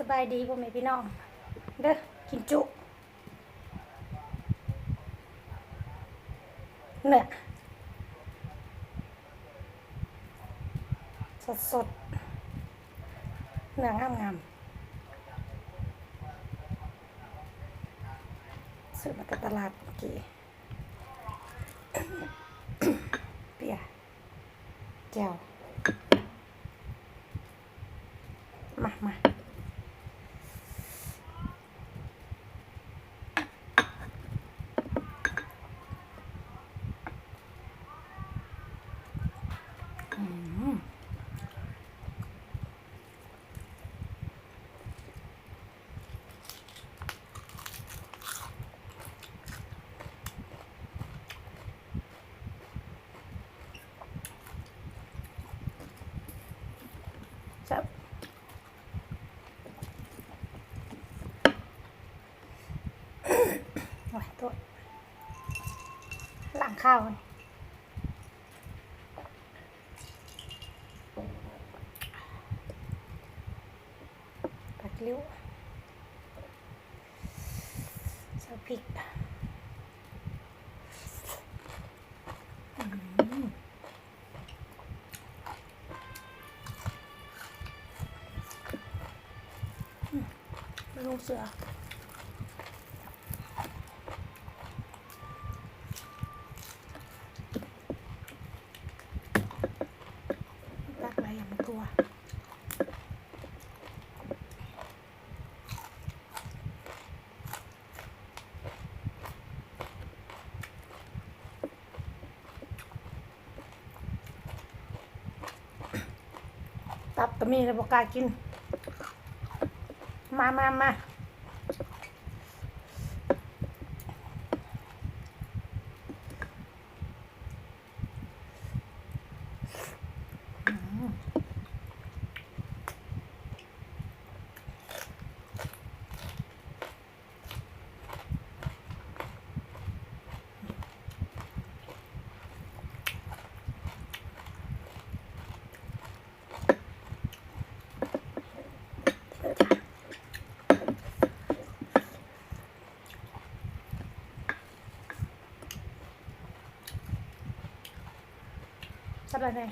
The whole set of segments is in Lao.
ສະບາຍດີພໍ່ແມ່ພີ່ນ້ອງເດີ ກິນຈຸ ເນື້ອສົດໆ ເນື້ອງາມໆ ຊື້ມາແຕ່ຕະຫຼາດເມື່ອກີ້ ເປຍ ແຈ່ວ ມາ ມາ ອືມ. ແຊບ ໂອ້ຍ ໂທດ ລ້າງຄາວກ່ອນ. ຜັກລິ້ວ ໃສ່ພິກ ອືມ ອືມ ລູກເສືອ. ຕັກໄວ້ຢ່າງຕົວ ຕັບກໍມີແລ້ວ ບໍ່ກ້າກິນ ມາ ມາ ມາ. ສະບາຍດີ.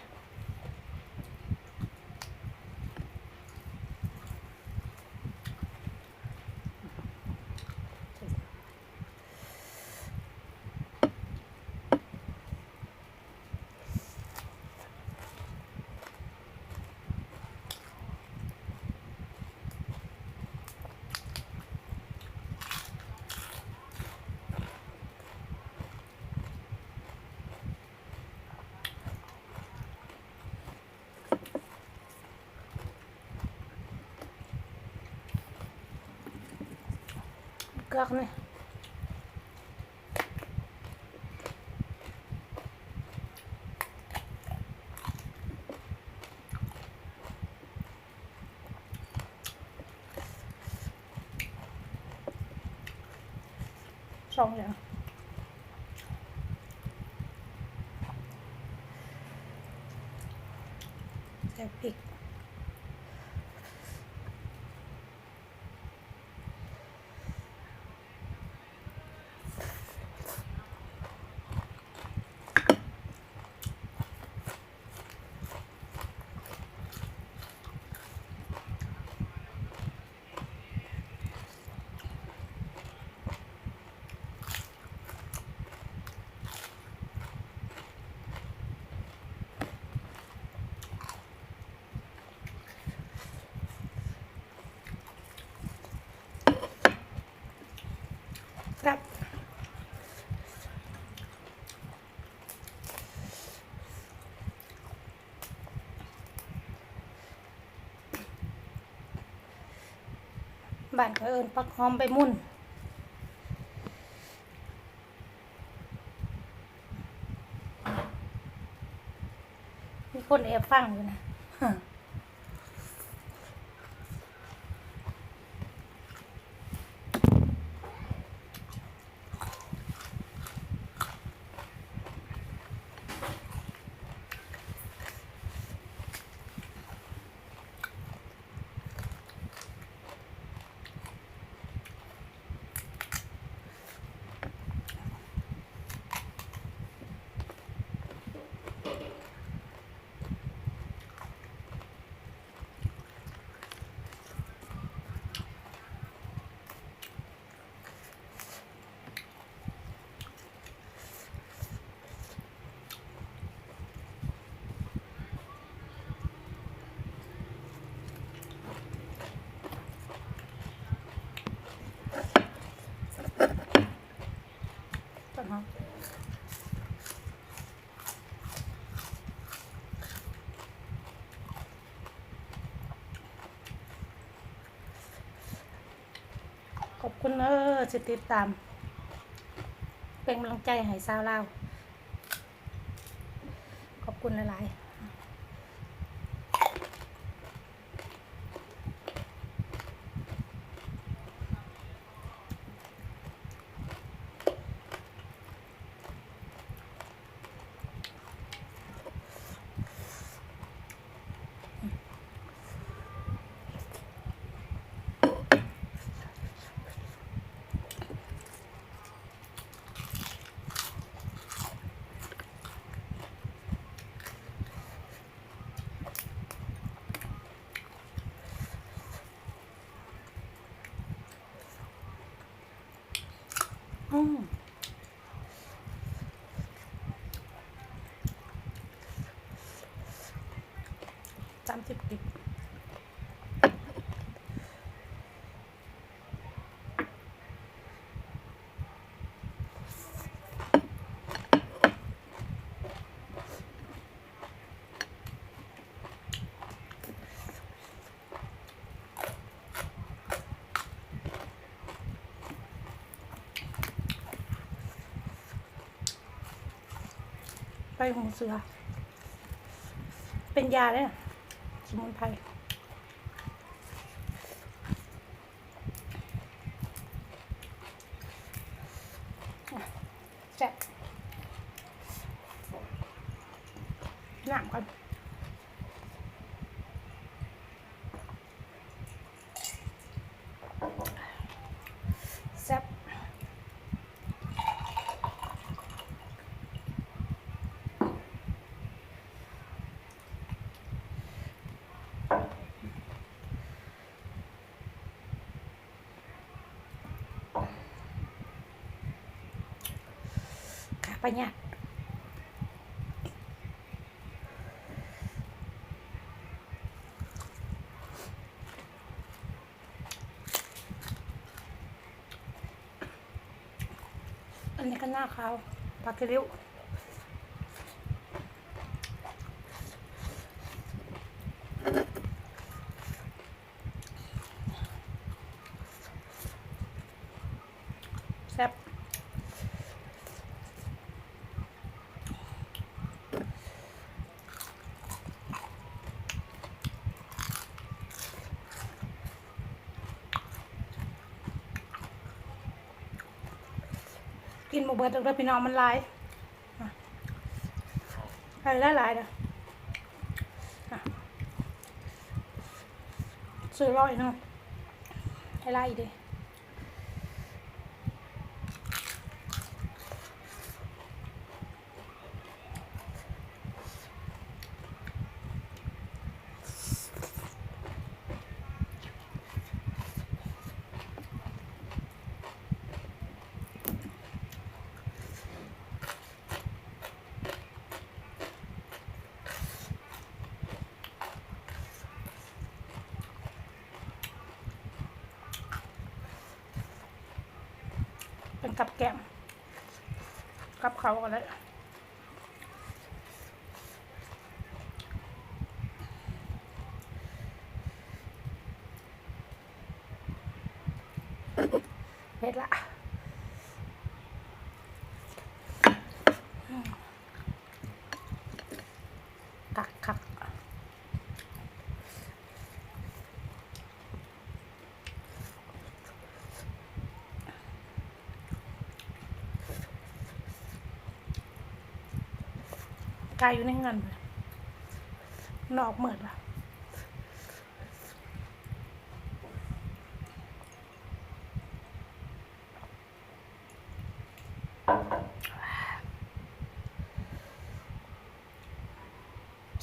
ເກືອກນີ້ ສອງຢ່າງ ໃສ່ພິກ. ແຊບ ບ້ານຂ້ອຍເອີ້ນຜັກຫອມໃບໝຸ່ນ. ມີຄົນແອບຟັງຢູ່ນະ. ແ ຂອບຄຸນເດີທີ່ຕິດຕາມ ເປັນກຳລັງໃຈໃຫ້ຊາວລາວ. ຂອບຄຸນຫຼາຍໆ. ອືມ ສາມສິບກິບ. ໃບຫູເສືອ ເປັນຢາເດ້ ສະໝຸນໄພ. ແຊບ ນ້ຳກ່ອນ ແຊບ. ກະປະຢັດ ອັນນີ້ກະໜ້າຂາວ ຜັກຂີ້ລິ້ວ. ແຊບ ກິນບໍ່ເບິດດອກເດີພີ່ນ້ອງ ມັນຫຼາຍ. ໃຫ້ຫຼາຍໆເດີ ຊື້ຮ້ອຍໜຶ່ງ ໃຫ້ຫຼາຍອີກເດ. ເປັນກັບແກ້ມ ກັບເຂົ້າກໍໄດ້. ເຜັດລະ ຄັກໆ. ກາຍຢູ່ໃນເຮືອນ ນອກໝົດລະ.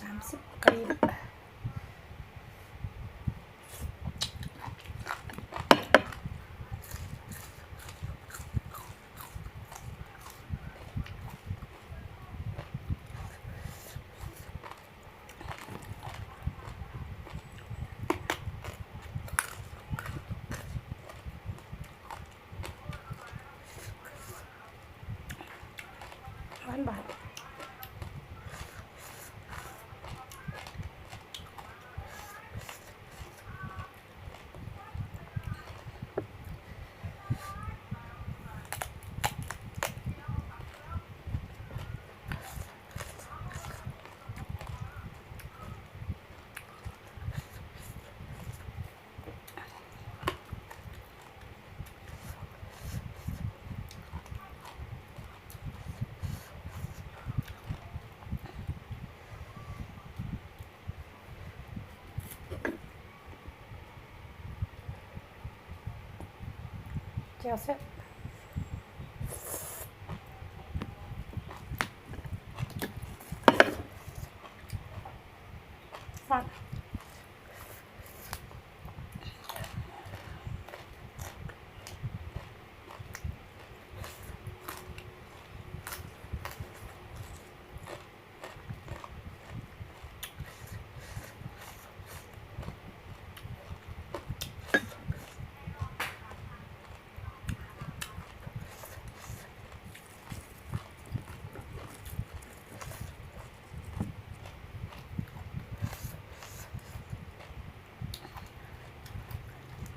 ສາມສິບກະລິ້ນ ຫວານໆ. ແຈ່ວແຊບ.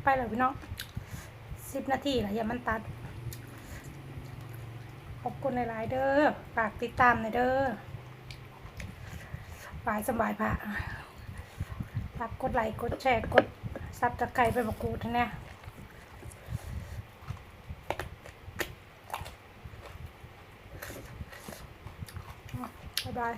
ໄປແລ້ວພີ່ນ້ອງ ສິບນາທີລະ ຢ່າມັນຕັດ. ຂອບຄຸນຫຼາຍໆເດີ ຝາກຕິດຕາມແດ່ເດີ. ບາຍ ສຳບາຍພະ ຝາກກົດໄລ ກົດແຊ ກົດຊັບສະໄຄຣບໃຫ້ບັກກູດແດ່. ບາຍບາຍ.